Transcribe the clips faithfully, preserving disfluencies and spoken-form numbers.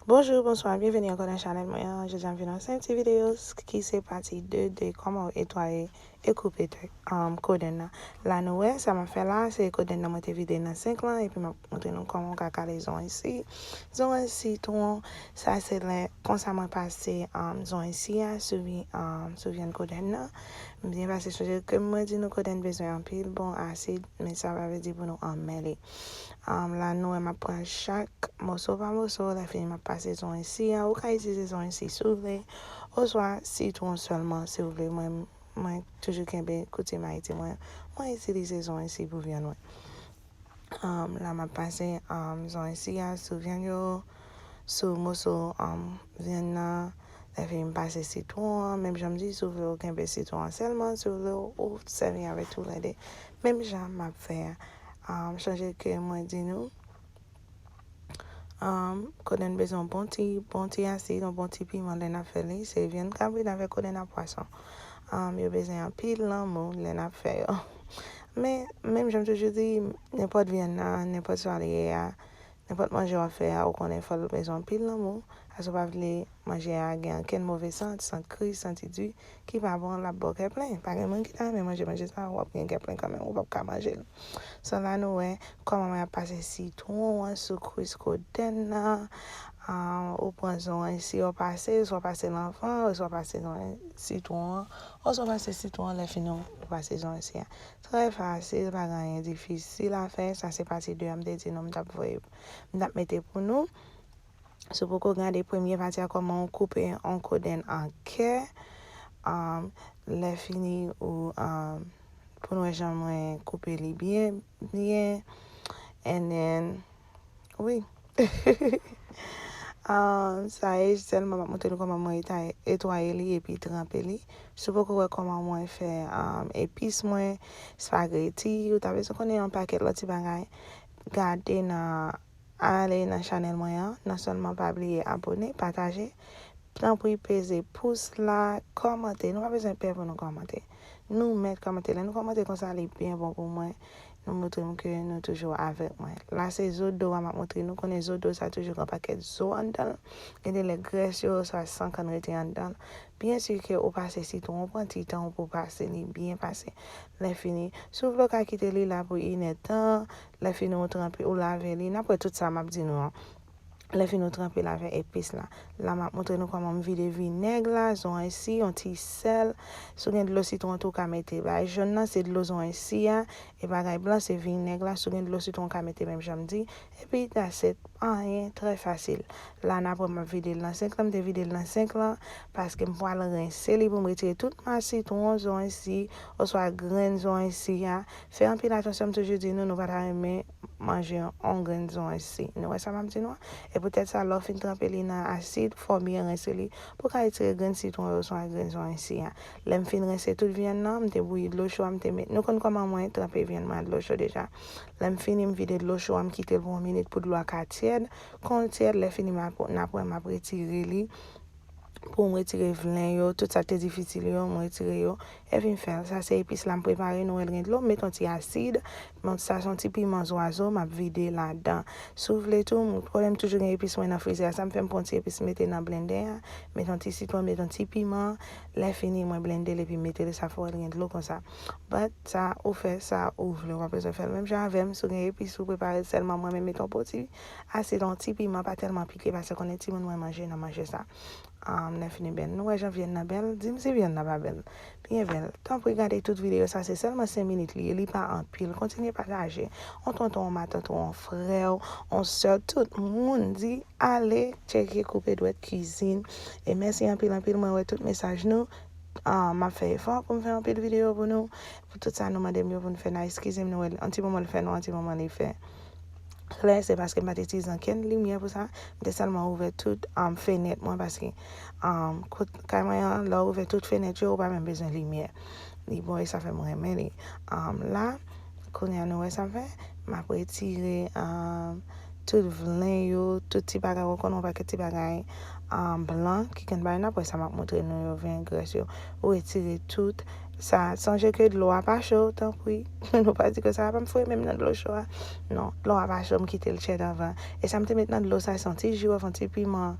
Bonjou, bonswa, byenveni ankò nan chanèl mwen an. Jodi a m vin ak yon ti videyo ki se pati de de kòman w netwaye e koupe tè, um, kodenn nan. La nou wè, sa m ap fè la, se kodenn nan mwen te vide nan senk lan, epi m ap montre nou kòman w ka kale zonresi. Zonresi sitwon, sa se lè, konsa mwen pase, um, zonresi a sou vi-, um, sou vyann kodenn nan. M byen pase, sonje ke mwen di nou kodenn bezwen anpil bon asid, men sa pa vle di pou nou anmèle. Um, la nou wè m ap pran chak moso pa moso, lè fini m ap pase zonresi a. Ou ka itilize zonresi si w vle, oswa sitwon sèlman si w vle. Mwen, mwen toujou kenbe koutim Ayiti mwen, mwen itilize zonresi pou vyann mwen. Um, la m ap pase, um, zonresi a sou vyann yo, sou moso, um, vyann nan. Lè fini m pase sitwon an, menm jan m di, si w vle w kenbe sitwon an sèlman, si w vle w sèvi avèk toulède, menm jan m ap fè a. Um, sonje ke mwen di nou, um, kodenn bezwen yon bon ti, bon ti asid, yon bon ti piman lè n ap fè li. Se vyann kabrit avèk kodenn ak pwason. Um, yo bezwen anpil lanmou lè n ap fè yo. Men, menm jan m toujou di, nenpòt vyann nan, nenpòt sa li ye a, nenpòt manje w ap fè a, ou konnen fò l bezwen anpil lanmou, paske w pa vle manje a gen ankenn move sant, sant kri, santi di, ki pa bon, l ap ba w kè plen. Pa gen moun ki ta renmen manje manje sa, w ap gen kè plen kanmenm, ou p ap ka manje l. So la nou wè kòman mwen ap pase sitwon an sou kwis kodenn nan. Ah, ou pran zonresi, ou pase, oswa pase l anvan, oswa pase zonresi, sitwon an, oswa pase sitwon an, lè fini ou pase zonresi a. Trè fasil, pa gen anyen difisil a fè. Sa se pati de a m te di nou m t ap voye, m t ap mete pou nou. Si w poko gade premye pati a, kòman w koupe yon kodenn an kè, um, lè fini ou, um, pou n wè jan mwen koupe li byen, byen. And then, wi. Um, sa e sèlman m ap montre nou kòman mwen netwaye, netwaye li epi tranpe li. Si w poko wè kòman mwen fè, um, epis mwen, spageti, ou ta bezwen konnen yon pakèt lòt ti bagay, gade nan, ale nan chanèl mwen an. Non sèlman pa bliye abòne, pataje. Tanpri peze pous la, kòmante. Nou pa bezwen pè pou nou kòmante. Nou mèt kòmante. Lè nou kòmante konsa, li byen bon pou mwen. Nou montre m ke nou toujou avèk mwen. La se zo do a m ap montre nou. Konnen zo do sa toujou gen pakèt zo anndan l. Gen de lè grès yo, oswa san kann rete anndan l. Byen si ke ou pase sitwon, ou pran ti tan w pou w pase li byen pase. Lè fini, si w vle w ka kite li la pou inèdtan, lè fini ou tranpe, ou lave li. N ap wè tout sa m ap di nou an. Lè fini ou tranpe l avèk epis la. La m ap montre nou kòman m vide vinèg la, zonresi, yon ti sèl. Si w gen dlo sitwon tou, w ka mete. Bagay jòn nan se dlo zonresi a, e bagay blan se vinèg la. Si w gen dlo sitwon, w ka mete menm jan m di. Epi that's it. Anyen, trè fasil. La n ap wè m ap vide l nan senk lan, m te vide l nan senk lan, paske m pral rense li pou m retire tout mas sitwon, zonresi, oswa grenn zonresi a. Fè anpil atansyon, m toujou di nou, nou pa ta renmen manje yon grenn zonresi. Nou wè sa m ap di nou an? E poutèt sa, lè w fin tranpe li nan asid, fò w byen rense li pou w ka retire grenn sitwon yo oswa grenn zonresi a. Lè m fin rense tout vyann nan, m te bouyi dlo cho a, m te met, nou konn kòman mwen tranpe vyann mwen ak dlo cho deja. Lè m fini, m vide dlo cho a, m kite l pou yon minit pou dlo a ka tyèd. Kon l tyèd, lè fini, m ap, n ap wè m ap retire li. Pou m retire vlen yo, tout sa k te difisil yo, m retire yo. Epi m fè l. Sa se epis la m prepare, nou wè l gen dlo, m met yon ti asid. Bon, sa se yon ti piman zwazo, m ap vide ladan. Si w vle tou, m konnen m toujou gen epis mwen nan frizè a, sa m fè m pran yon ti epis mete nan blendè a, met yon ti sitwon, met yon ti piman. Lè fini, mwen blende l epi mete l, sa fè w wè l gen dlo konsa. But sa, ou fè sa ou vle, ou pa bezwen fè l menm jan avè m. Si w gen epis ou prepare l, sèlman mwen menm met yon poti asid, yon ti piman, pa tèlman pike, paske konnen timoun mwen manje nan manje sa. Um, lè fini bèl. Nou wè jan vyann nan bèl? Di m si vyann nan pa bèl. Byen bèl. Tanpri gade tout videyo sa, se sèlman senk minit li ye, li pa anpil. Kontinye pataje. On tonton, on matant, on frè w, on sè w, tout moun di ale tcheke Koupe Dwèt Kwizin. E mèsi anpil, anpil, mwen wè tout mesaj nou. Ah, m ap fè efò pou m fè anpil videyo pou nou. Pou tout sa nou mande m yo pou n fè, n a eskize m, nou wè, an ti moman li fè nwa, an ti moman li fè klè, se paske m pa t itilize ankenn limyè pou sa. M te sèlman ouvè tout, um, fenèt mwen, paske, um, kot kay mwen an, lè w ouvè tout fenèt yo, ou pa menm bezwen limyè. Li bon, e sa fè m renmen li. Um, la, kounye a nou wè sa m fè. M ap retire, um, tout vlen yo, tout ti bagay, ou konn yon pakèt ti bagay, um, blan ki kenbe, n ap wè sa m ap montre nou yo, vyann grès yo. Ou retire tout. Sa, sonje ke dlo a pa cho, tanpri. Nou pa di ke sa va pa m foure men m nan dlo cho a. Non, dlo a pa cho, m kite l tchèd anvan. E sa m te met nan dlo sa, se yon ti jiwòf, yon ti piman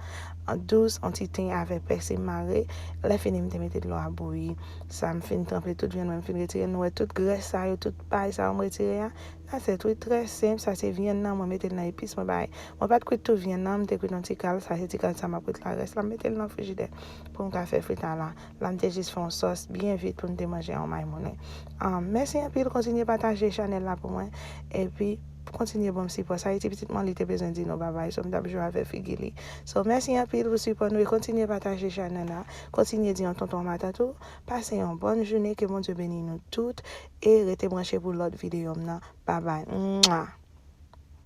dous, yon ti ten avèk pèsi mare. Lè fini, m te mete dlo a bouyi. Sa, m fin tranpe tout vyann mwen, m fin retire l. Nou wè tout grès sa yo, tout pay sa yo m retire a. That's it, wi, trè senp. Sa se vyann nan, mwen mete l nan epis, mwen bay. Mwen pa t kwit tout vyann nan, m te kwit yon ti kal, sa se ti kal sa m ap kwit la. Rès la, m mete l nan frijidè pou m ka fè frit a la. La, m te jis fè yon sòs byen vit pou m te manje yon may moulen. Um, mèsi anpil, kontinye pataje chanèl la pou mwen. Epi, kontinye ban m sipò. Sa, e ti pitit mwen, li te bezwen di nou babay. So, m t ap jwe avè figi li. So, mèsi anpil pou sipò nou e kontinye pataje chanèl la. Kontinye di yon tonton matant ou. Pase yon bòn jounen, ke Bondye beni nou tout. E rete branche pou lòt videyo m nan. Babay. Mwa.